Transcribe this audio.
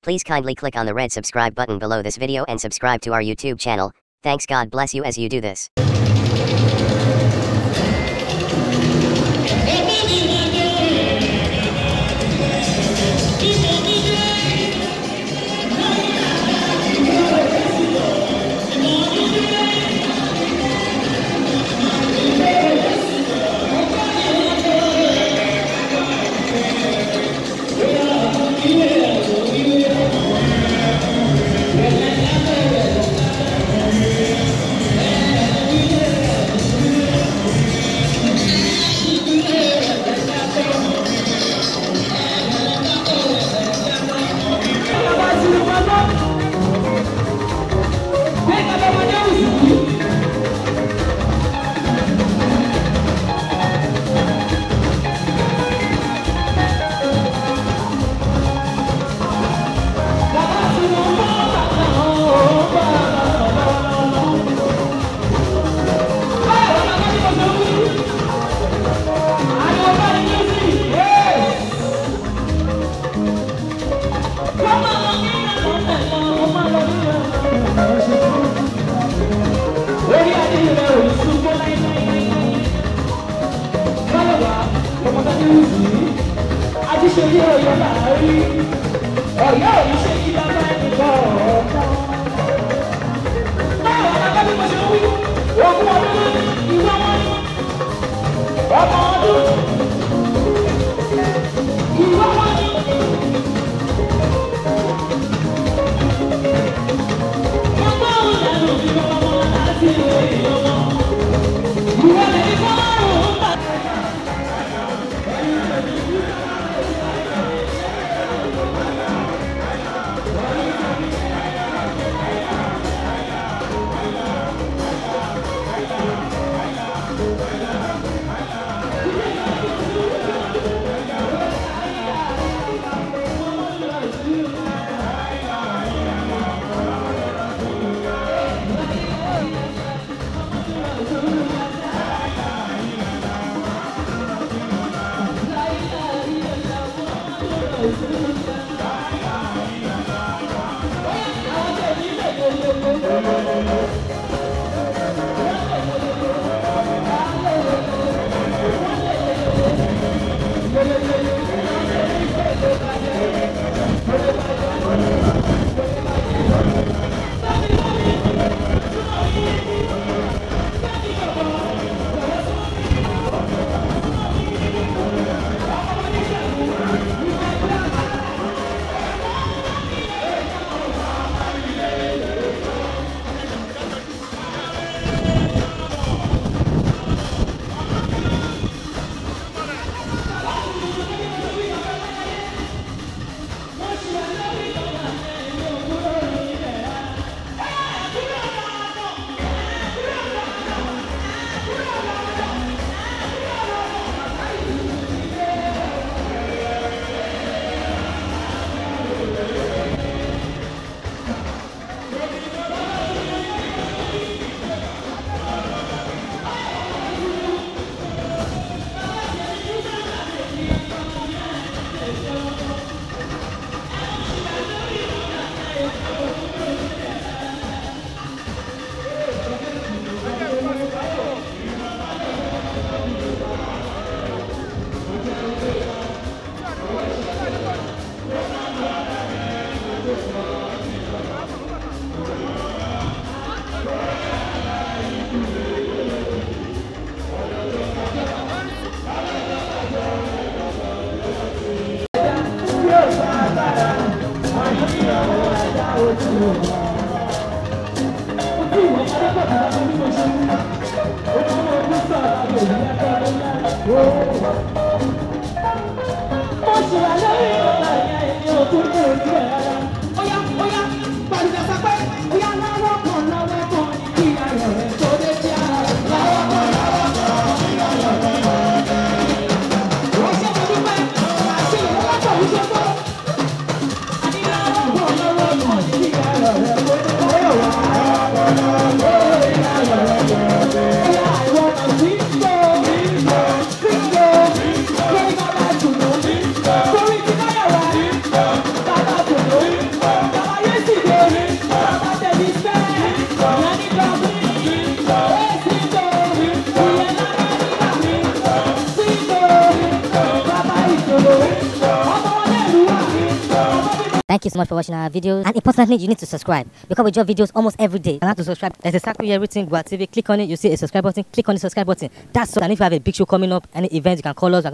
Please kindly click on the red subscribe button below this video and subscribe to our YouTube channel. Thanks. God bless you as you do this. Baba, Thank you so much for watching our videos. And importantly, you need to subscribe because we drop videos almost every day. And how to subscribe? There's a circle here written Gua TV. Click on it, you see a subscribe button. Click on the subscribe button. That's all. And if you have a big show coming up, any event, you can call us.